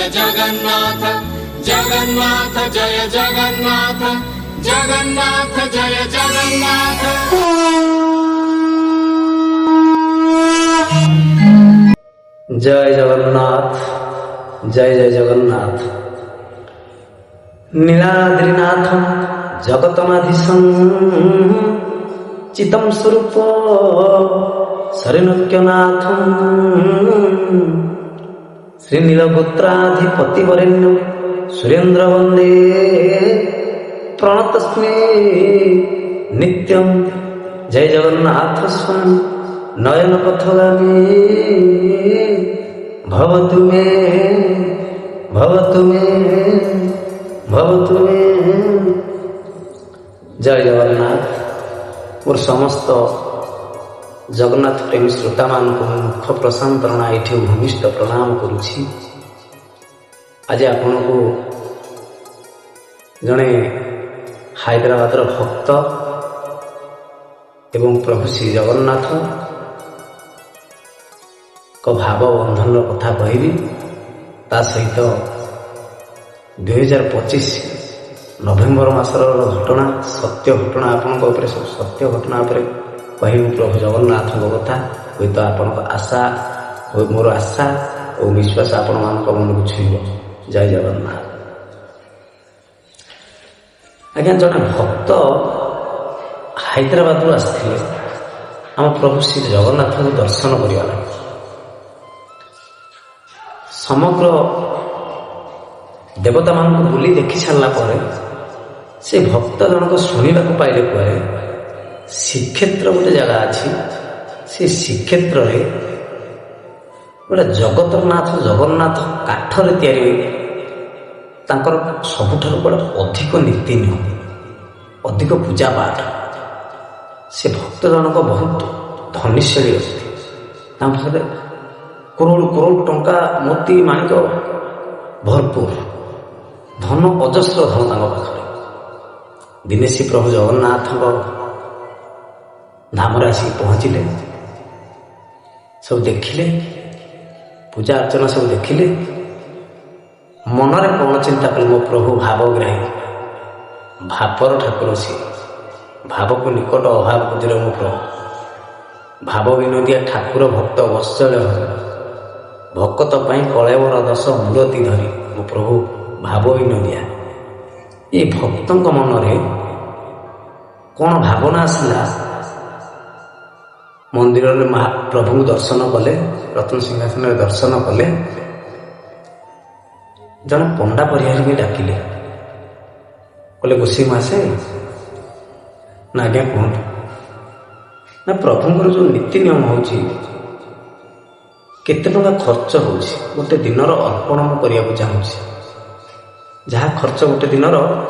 ଜଗନ୍ନାଥ, ଜଗନ୍ନାଥ ଜୟ ଜଗନ୍ନାଥ, ଜଗନ୍ନାଥ ଜୟ ଜଗନ୍ନାଥ। ଜୟ ଜଗନ୍ନାଥ, ଜୟ ଜୟ ଜଗନ୍ନାଥ। ନୀଳାଦ୍ରିନାଥ ଜଗତମାଧୀଶଂ ଚିତಂ ସ୍ୱରୂପ ଶରିନକ୍ୟନାଥ ଶ୍ରୀନୀଳଗୋତ୍ରାଧିପତି ବରେଣ୍ୟ ସୁରେନ୍ଦ୍ର ବନ୍ଦେ ପ୍ରଣତସ୍ମି ନିତ୍ୟಂ। ଜୟ ଜଗନ୍ନାଥ ସ୍ୱାମୀ ନୟନ ପଥଗାମୀ ଭବତୁ ମେ, ଭବତୁ ମେ, ଭବତୁ ମେ। ଜୟ ଜଗନ୍ନାଥ। ମୋର ସମସ୍ତ ଜଗନ୍ନାଥ ପ୍ରେମୀ ଶ୍ରୋତାମାନଙ୍କୁ ମୁଁ ମୁଖ ପ୍ରଶାନ୍ତ ରଣା ଏଇଠି ଭୂମିଷ୍ଠ ପ୍ରଣାମ କରୁଛି। ଆଜି ଆପଣଙ୍କୁ ଜଣେ ହାଇଦ୍ରାବାଦର ଭକ୍ତ ଏବଂ ପ୍ରଭୁ ଶ୍ରୀ ଜଗନ୍ନାଥଙ୍କ ଭାବ ବନ୍ଧନର କଥା କହିବି। ତା ସହିତ 2025 ନଭେମ୍ବର ମାସର ଘଟଣା, ସତ୍ୟ ଘଟଣା, ଆପଣଙ୍କ ଉପରେ ସବୁ ସତ୍ୟ ଘଟଣା ଉପରେ କହିବି ପ୍ରଭୁ ଜଗନ୍ନାଥଙ୍କ କଥା। ହୁଏତ ଆପଣଙ୍କ ଆଶା ଓ ମୋର ଆଶା ଓ ବିଶ୍ୱାସ ଆପଣମାନଙ୍କ ମନକୁ ଛୁଇଁବ। ଜୟ ଜଗନ୍ନାଥ। ଆଜ୍ଞା, ଜଣେ ଭକ୍ତ ହାଇଦ୍ରାବାଦରୁ ଆସିଥିଲେ ଆମ ପ୍ରଭୁ ଶ୍ରୀ ଜଗନ୍ନାଥଙ୍କୁ ଦର୍ଶନ କରିବା ଲାଗି। ସମଗ୍ର ଦେବତାମାନଙ୍କୁ ବୁଲି ଦେଖି ସାରିଲା ପରେ ସେ ଭକ୍ତ ଜଣକ ଶୁଣିବାକୁ ପାଇଲେ କୁଆଡ଼େ ଶ୍ରୀକ୍ଷେତ୍ର ଗୋଟେ ଜାଗା ଅଛି। ସେ ଶ୍ରୀକ୍ଷେତ୍ରରେ ଗୋଟେ ଜଗତରନାଥ ଜଗନ୍ନାଥ କାଠରେ ତିଆରି ହୋଇ ତାଙ୍କର ସବୁଠାରୁ ବଡ଼ ଅଧିକ ନୀତି ନିୟମ, ଅଧିକ ପୂଜା ପାଠ। ସେ ଭକ୍ତ ଜଣକ ବହୁତ ଧନୀଶାଳୀ ଅଛନ୍ତି। ତାଙ୍କ ପାଖରେ କରୋଡ଼ କରୋଡ଼ ଟଙ୍କା, ମୋତି ମାଣିକ ଭରପୁର ଧନ, ଅଜସ୍ର ଧନ ତାଙ୍କ ପାଖରେ। ଦିନେ ସେ ପ୍ରଭୁ ଜଗନ୍ନାଥଙ୍କ ଧାମରେ ଆସିକି ପହଞ୍ଚିଲେ। ସବୁ ଦେଖିଲେ, ପୂଜା ଅର୍ଚ୍ଚନା ସବୁ ଦେଖିଲେ। ମନରେ କ'ଣ ଚିନ୍ତା କଲେ? ମୋ ପ୍ରଭୁ ଭାବଗ୍ରାହୀ, ଭାବର ଠାକୁର ସିଏ। ଭାବକୁ ନିକଟ ଅଭାବକୁ ଦୂର ମୋ ପ୍ରଭୁ। ଭାବ ବିନୋଦିଆ ଠାକୁର ଭକ୍ତ ବତ୍ସଳ, ଭକତ ପାଇଁ କଳେବର ଦଶ ମୂରତି ଧରି। ମୋ ପ୍ରଭୁ ଭାବ ବିନୋଦିଆ। ଏ ଭକ୍ତଙ୍କ ମନରେ କ'ଣ ଭାବନା ଆସିଲା? ମନ୍ଦିରରେ ମହାପ୍ରଭୁଙ୍କୁ ଦର୍ଶନ କଲେ, ରତ୍ନ ସିଂହାସନରେ ଦର୍ଶନ କଲେ। ଜଣେ ପଣ୍ଡା ପରିହାରୀକି ଡାକିଲେ। କହିଲେ, "ଗୋସାଇଁ ମାସେ।" "ନା ଆଜ୍ଞା, କୁହନ୍ତୁ।" "ନା, ପ୍ରଭୁଙ୍କର ଯେଉଁ ନୀତି ନିୟମ ହେଉଛି, କେତେ ଟଙ୍କା ଖର୍ଚ୍ଚ ହେଉଛି? ଗୋଟେ ଦିନର ଅର୍ପଣ ମୁଁ କରିବାକୁ ଚାହୁଁଛି। ଯାହା ଖର୍ଚ୍ଚ ଗୋଟେ ଦିନର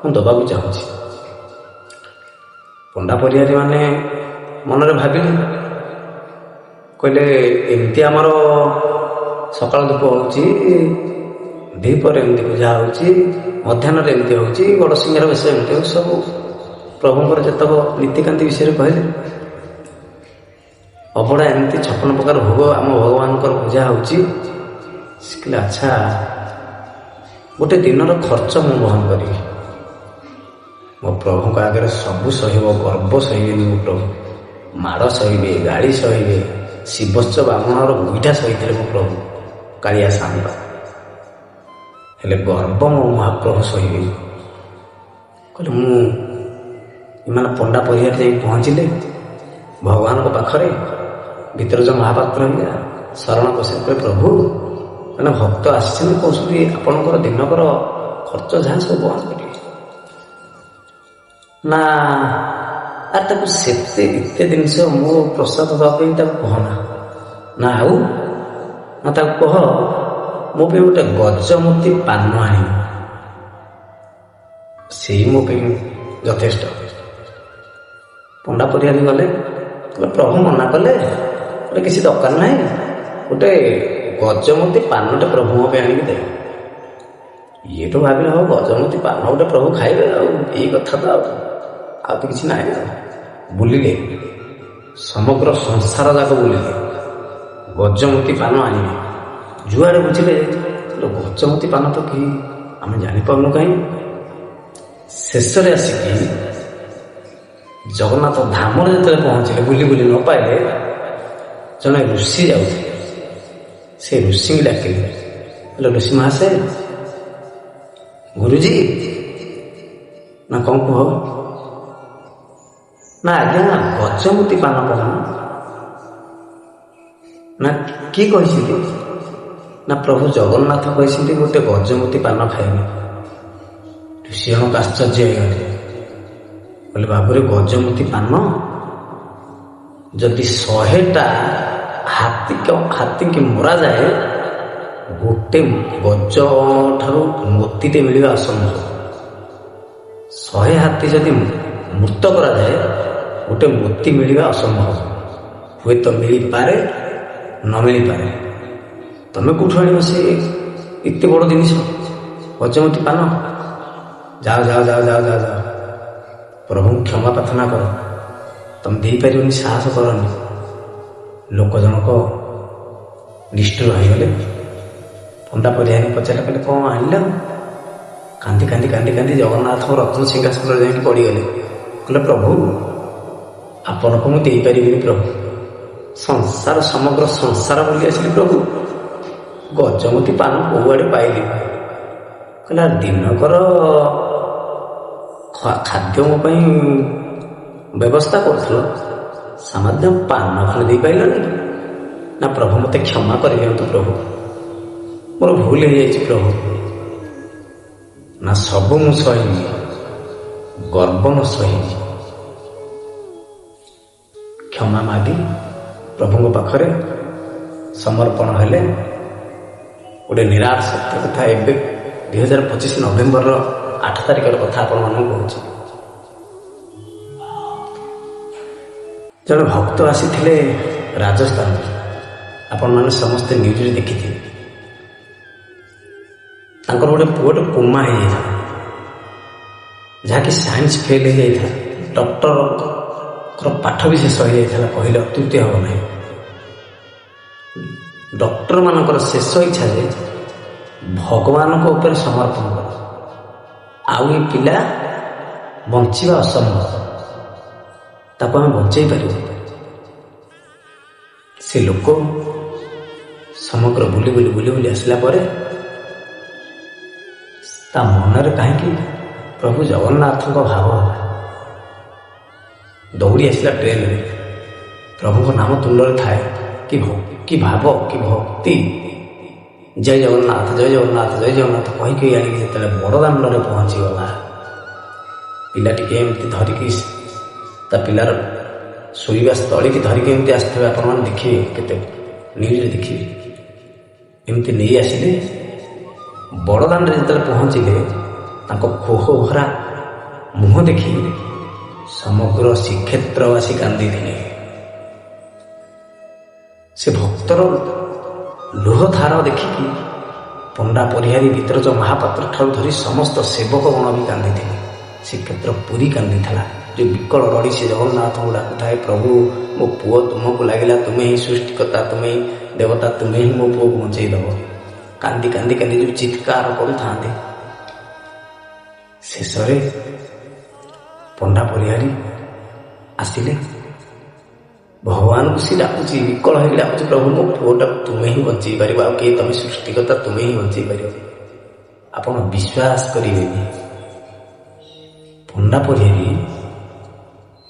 ମୁଁ ଦେବାକୁ ଚାହୁଁଛି।" ପଣ୍ଡା ପରିହାରୀ ମାନେ ମନରେ ଭାବିଲେ, କହିଲେ, "ଏମିତି ଆମର ସକାଳ ଧୂପ ହେଉଛି, ଦ୍ୱିପହରେ ଏମିତି ପୂଜା ହେଉଛି, ମଧ୍ୟାହ୍ନରେ ଏମିତି ହେଉଛି, ବଡ଼ ସିଂହାର ବେଶ ଏମିତି ହେଉଛି।" ସବୁ ପ୍ରଭୁଙ୍କର ଯେତକ ନୀତିକାନ୍ତି ବିଷୟରେ କହିଲେ। ଅବଢ଼ା, ଏମିତି 56 ପ୍ରକାର ଭୋଗ ଆମ ଭଗବାନଙ୍କର ପୂଜା ହେଉଛି। ସେ କହିଲେ, "ଆଚ୍ଛା, ଗୋଟେ ଦିନର ଖର୍ଚ୍ଚ ମୁଁ ବହନ କରିବି। ମୋ ପ୍ରଭୁଙ୍କ ଆଗରେ ସବୁ ସହିବ, ଗର୍ବ ସହିବେନି ମୋ ପ୍ରଭୁ। ମାଡ଼ ସହିବେ, ଗାଳି ସହିବେ, ଶିବସ୍ୟ ବାମଣର ଗୋଇଠା ସହିଥିଲେ ମୋ ପ୍ରଭୁ କାଳିଆ ସାଆନ୍ତ, ହେଲେ ଗର୍ବ ମୋ ମହାପ୍ରଭୁ ସହିବେନି।" କହିଲେ, ମୁଁ। ଏମାନେ ପଣ୍ଡା ପରିହାର ଯାଇ ପହଞ୍ଚିଲେ ଭଗବାନଙ୍କ ପାଖରେ। ଭିତରେ ଯେଉଁ ମହାପାତ୍ର ହେଇଗଲା ଶରଣ ପଶି କହିଲେ, "ପ୍ରଭୁ, ଜଣେ ଭକ୍ତ ଆସିଛନ୍ତି, କହୁଛନ୍ତି ଆପଣଙ୍କର ଦିନକର ଖର୍ଚ୍ଚ ଯାହା ସବୁ ବହନ କରିବେ।" "ନା, ଆରେ ତାକୁ ସେତେ ଏତେ ଜିନିଷ ମୋ ପ୍ରସାଦ ଦେବା ପାଇଁ ତାକୁ କହନା।" "ନା, ଆଉ?" "ନା, ତାକୁ କହ ମୋ ପାଇଁ ଗୋଟେ ଗଜମୂର୍ତ୍ତି ପାନ ଆଣିବ, ସେଇ ମୋ ପାଇଁ ଯଥେଷ୍ଟ।" ପଣ୍ଡା ପରିହାରୀ ଗଲେ। କହିଲେ, ପ୍ରଭୁ ମନା କଲେ, ଗୋଟେ କିଛି ଦରକାର ନାହିଁ, ଗୋଟେ ଗଜମୂର୍ତ୍ତି ପାନଟେ ପ୍ରଭୁଙ୍କ ପାଇଁ ଆଣିକି ଦେବେ। ଇଏ ତ ଭାବିଲେ, ହଉ, ଗଜମୂର୍ତ୍ତି ପାନ ଗୋଟେ ପ୍ରଭୁ ଖାଇବେ, ଆଉ ଏଇ କଥା ତ, ଆଉ ତ କିଛି ନାହିଁ। ଆଉ ବୁଲିଲେ, ସମଗ୍ର ସଂସାର ଯାକ ବୁଲିଲେ, ଗଜମୂର୍ତ୍ତି ପାନ ଆଣିବେ। ଯୁଆଡ଼େ ବୁଝିଲେ କହିଲେ ଗଜମତି ପାନ ତ କେହି ଆମେ ଜାଣିପାରୁନୁ କାହିଁ। ଶେଷରେ ଆସିକି ଜଗନ୍ନାଥ ଧାମରେ ଯେତେବେଳେ ପହଞ୍ଚିଲେ, ବୁଲି ବୁଲି ନ ପାଇଲେ, ଜଣେ ଋଷି ଯାଉଥିଲେ। ସେ ଋଷିଙ୍କୁ ଡାକିଲେ, ହେଲେ ଋଷି ମହାଶୟ, ଗୁରୁଜୀ, ନା କଣ କୁହ? ନା ଆଜ୍ଞା, ଗଜମତି ପାନ କଣ? ନା କିଏ କହିଛନ୍ତି? ନା ପ୍ରଭୁ ଜଗନ୍ନାଥ କହିଛନ୍ତି ଗୋଟେ ଗଜମତି ପାନ ଖାଇବେ। ଋଷି ଜଣକ ଆଶ୍ଚର୍ଯ୍ୟ ହେଇଗଲେ। କହିଲେ, ବାବୁରେ, ଗଜମତି ପାନ ଯଦି 100ଟା ହାତୀକି ମରାଯାଏ, ଗୋଟେ ଗଜ ଠାରୁ ମୋତିଟେ ମିଳିବା ଅସମ୍ଭବ। 100 ହାତୀ ଯଦି ମୃତ କରାଯାଏ, ଗୋଟେ ମୋତି ମିଳିବା ଅସମ୍ଭବ। ହୁଏତ ମିଳିପାରେ, ନ ମିଳିପାରେ। ତମେ କୋଉଠୁ ଆଣିବ ସେ ଏତେ ବଡ଼ ଜିନିଷ ଗଜମତି ପାନ? ଯାଅ, ଯାଅ, ଯାଅ, ଯାଅ, ଯାଅ, ଯାଅ, ପ୍ରଭୁଙ୍କୁ କ୍ଷମା ପ୍ରାର୍ଥନା କର। ତମେ ଦେଇପାରିବନି, ସାହସ କରନି। ଲୋକ ଜଣକ ନିଷ୍ଠୁର ହେଇଗଲେ। ପଣ୍ଡା ପରିହାରୀ ପଚାରିଲେ, କହିଲେ, କଣ ଆଣିଲ? କାନ୍ଦି କାନ୍ଦି କାନ୍ଦି କାନ୍ଦି ଜଗନ୍ନାଥଙ୍କ ରତ୍ନ ସିଂହାସନରେ ଯାଇକି ପଡ଼ିଗଲେ। କହିଲେ, ପ୍ରଭୁ, ଆପଣଙ୍କୁ ମୁଁ ଦେଇପାରିବିନି ପ୍ରଭୁ। ସଂସାର, ସମଗ୍ର ସଂସାର ବୁଲି ଆସିଲି ପ୍ରଭୁ, ଗଜମତି ପାନ କୋଉଆଡ଼େ ପାଇଲି? କହିଲା, ଦିନକର ଖାଦ୍ୟ ମୋ ପାଇଁ ବ୍ୟବସ୍ଥା କରୁଥିଲ, ସାମାନ୍ୟ ପାନ ଖଣ୍ଡେ ଦେଇପାରିଲନି? ନା ପ୍ରଭୁ, ମୋତେ କ୍ଷମା କରିଦିଅନ୍ତୁ ପ୍ରଭୁ, ମୋର ଭୁଲ ହେଇଯାଇଛି ପ୍ରଭୁ। ନା ସବୁ ମୁଁ ସହିବି, ଗର୍ବ ନ ସହିବି। କ୍ଷମା ମାଗି ପ୍ରଭୁଙ୍କ ପାଖରେ ସମର୍ପଣ ହେଲେ। ଗୋଟେ ନିରାଟ ସତ୍ୟ କଥା, ଏବେ 2025 ନଭେମ୍ବରର 8 ତାରିଖର କଥା ଆପଣମାନଙ୍କୁ କହୁଛି। ଜଣେ ଭକ୍ତ ଆସିଥିଲେ ରାଜସ୍ଥାନରୁ। ଆପଣମାନେ ସମସ୍ତେ ନ୍ୟୁଜରେ ଦେଖିଥିବେ। ତାଙ୍କର ଗୋଟେ ପୁଅଟେ କୋମା ହେଇଯାଇଥିଲା, ଯାହାକି ସାଇନ୍ସ ଫେଲ୍ ହେଇଯାଇଥିଲା, ଡକ୍ଟରଙ୍କର ପାଠ ବି ଶେଷ ହେଇଯାଇଥିଲା, କହିଲେ ଅତ୍ୟୁକ୍ତି ହେବ ନାହିଁ। ଡକ୍ଟରମାନଙ୍କର ଶେଷ ଇଚ୍ଛା ଯେ ଭଗବାନଙ୍କ ଉପରେ ସମର୍ପଣ କର, ଆଉ ଏ ପିଲା ବଞ୍ଚିବା ଅସମ୍ଭବ, ତାକୁ ଆମେ ବଞ୍ଚେଇ ପାରିବୁ। ସେ ଲୋକ ସମଗ୍ର ବୁଲି ବୁଲି ବୁଲି ବୁଲି ଆସିଲା ପରେ ତା ମନରେ କାହିଁକି ପ୍ରଭୁ ଜଗନ୍ନାଥଙ୍କ ଭାବ ହେଲା। ଦୌଡ଼ି ଆସିଲା ଟ୍ରେନରେ। ପ୍ରଭୁଙ୍କ ନାମ ତୁଣ୍ଡରେ ଥାଏ। କି ଭାବ, କି ଭକ୍ତି! ଜୟ ଜଗନ୍ନାଥ, ଜୟ ଜଗନ୍ନାଥ, ଜୟ ଜଗନ୍ନାଥ କହି କହି ଆଣିକି ଯେତେବେଳେ ବଡ଼ ଦାଣ୍ଡରେ ପହଞ୍ଚିଗଲା, ପିଲା ଟିକେ ଏମିତି ଧରିକି, ତା ପିଲାର ଶୋଇବା ସ୍ଥଳୀକି ଧରିକି ଏମିତି ଆସିଥିବେ, ଆପଣମାନେ ଦେଖିବେ, କେତେ ନ୍ୟୁଜରେ ଦେଖିବେ। ଏମିତି ନେଇ ଆସିଲେ। ବଡ଼ ଦାଣ୍ଡରେ ଯେତେବେଳେ ପହଞ୍ଚିଲେ, ତାଙ୍କ କୋହ ଭରା ମୁହଁ ଦେଖି ସମଗ୍ର ଶ୍ରୀକ୍ଷେତ୍ରବାସୀ କାନ୍ଦିଥିଲେ। ସେ ଭକ୍ତର ଲୁହଧାର ଦେଖିକି ପଣ୍ଡା ପରିହାରୀ, ଭିତରଜ ମହାପାତ୍ର ଠାରୁ ଧରି ସମସ୍ତ ସେବକ ଗଣ ବି କାନ୍ଦିଥିଲେ। ଶ୍ରୀକ୍ଷେତ୍ର ପୁରୀ କାନ୍ଦିଥିଲା। ଯେଉଁ ବିକଳ ରଡ଼ି ସେ ଜଗନ୍ନାଥଙ୍କୁ ଡାକୁଥାଏ, ପ୍ରଭୁ, ମୋ ପୁଅ ତୁମକୁ ଲାଗିଲା, ତୁମେ ହିଁ ସୃଷ୍ଟିକର୍ତ୍ତା, ତୁମେ ହିଁ ଦେବତା, ତୁମେ ହିଁ ମୋ ପୁଅକୁ ବଞ୍ଚେଇ ଦେବ। କାନ୍ଦି କାନ୍ଦି କାନ୍ଦି ଯେଉଁ ଚିତ୍କାର କରୁଥାନ୍ତି, ଶେଷରେ ପଣ୍ଡା ପରିହାରୀ ଆସିଲେ। ଭଗବାନଙ୍କୁ ସେ ଡାକୁଛି, ବିକଳ ହେଇକି ଡାକୁଛି, ପ୍ରଭୁ, ମୋ ପୁଅଟାକୁ ତୁମେ ହିଁ ବଞ୍ଚେଇ ପାରିବ, ଆଉ କେହି, ତମେ ସୃଷ୍ଟିକର୍ତ୍ତା, ତୁମେ ହିଁ ବଞ୍ଚେଇ ପାରିବ। ଆପଣ ବିଶ୍ୱାସ କରିବେନି, ପଣ୍ଡା ପରିହାରୀ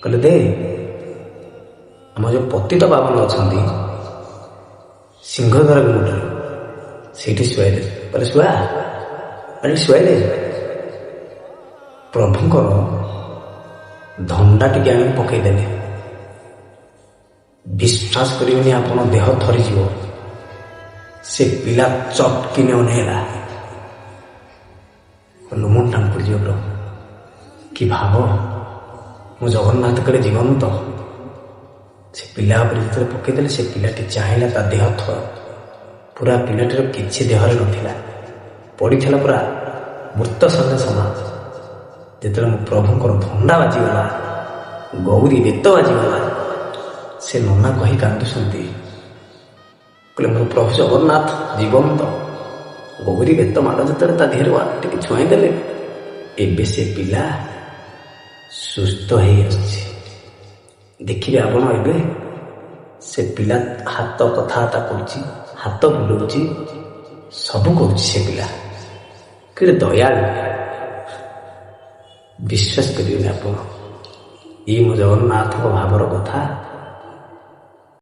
କହିଲେ, ଦେ, ଆମ ଯେଉଁ ପତିତ ପାବନ ଅଛନ୍ତି ସିଂହଦ୍ୱାର ମୁଣ୍ଡରେ, ସେଇଠି ଶୁଆଇଦେ। କହିଲେ, ଶୁଆ, ଆରେ ଶୁଆଇଦେ। ପ୍ରଭୁଙ୍କର ଧଣ୍ଡା ଟିକେ ଆଣିକି ପକେଇଦେଲେ। ବିଶ୍ୱାସ କରିବେନି ଆପଣ, ଦେହ ଥରିଯିବ। ସେ ପିଲା ଚଟକିନି ଅନେଇଲା। ଲୋମ ଟାଙ୍କୁରିଯିବ। ପ୍ରଭୁ, କି ଭାବ! ମୋ ଜଗନ୍ନାଥ କେଡ଼େ ଜୀବନ୍ତ! ସେ ପିଲା ଉପରେ ଯେତେବେଳେ ପକେଇଦେଲେ, ସେ ପିଲାଟି ଚାହିଁଲା, ତା ଦେହ ଥର ପୁରା। ପିଲାଟିର କିଛି ଦେହରେ ନଥିଲା, ପଡ଼ିଥିଲା ପୁରା ମୃତ ସଙ୍ଗେ ସମାନ। ଯେତେବେଳେ ମୋ ପ୍ରଭୁଙ୍କର ଧଣ୍ଡା ବାଜିଗଲା, ଗୌରୀ ବେତ ବାଜିଗଲା, ସେ ନନା କହି କାନ୍ଦୁଛନ୍ତି, କହିଲେ, ମୋର ପ୍ରଭୁ ଜଗନ୍ନାଥ ଜୀବନ୍ତ। ଗୌରୀ ବେତ ମାଡ଼ ଯେତେବେଳେ ତା ଦେହରେ ଟିକେ ଛୁଆଇଁ ଦେଲେ, ଏବେ ସେ ପିଲା ସୁସ୍ଥ ହେଇ ଆସୁଛି। ଦେଖିବେ ଆପଣ, ଏବେ ସେ ପିଲା ହାତ କଥାବାର୍ତ୍ତା କରୁଛି, ହାତ ବୁଲଉଛି, ସବୁ କରୁଛି ସେ ପିଲା। କେଡ଼େ ଦୟାଳୁ, ବିଶ୍ୱାସ କରିବେନି ଆପଣ। ଏଇ ମୋ ଜଗନ୍ନାଥଙ୍କ ଭାବର କଥା।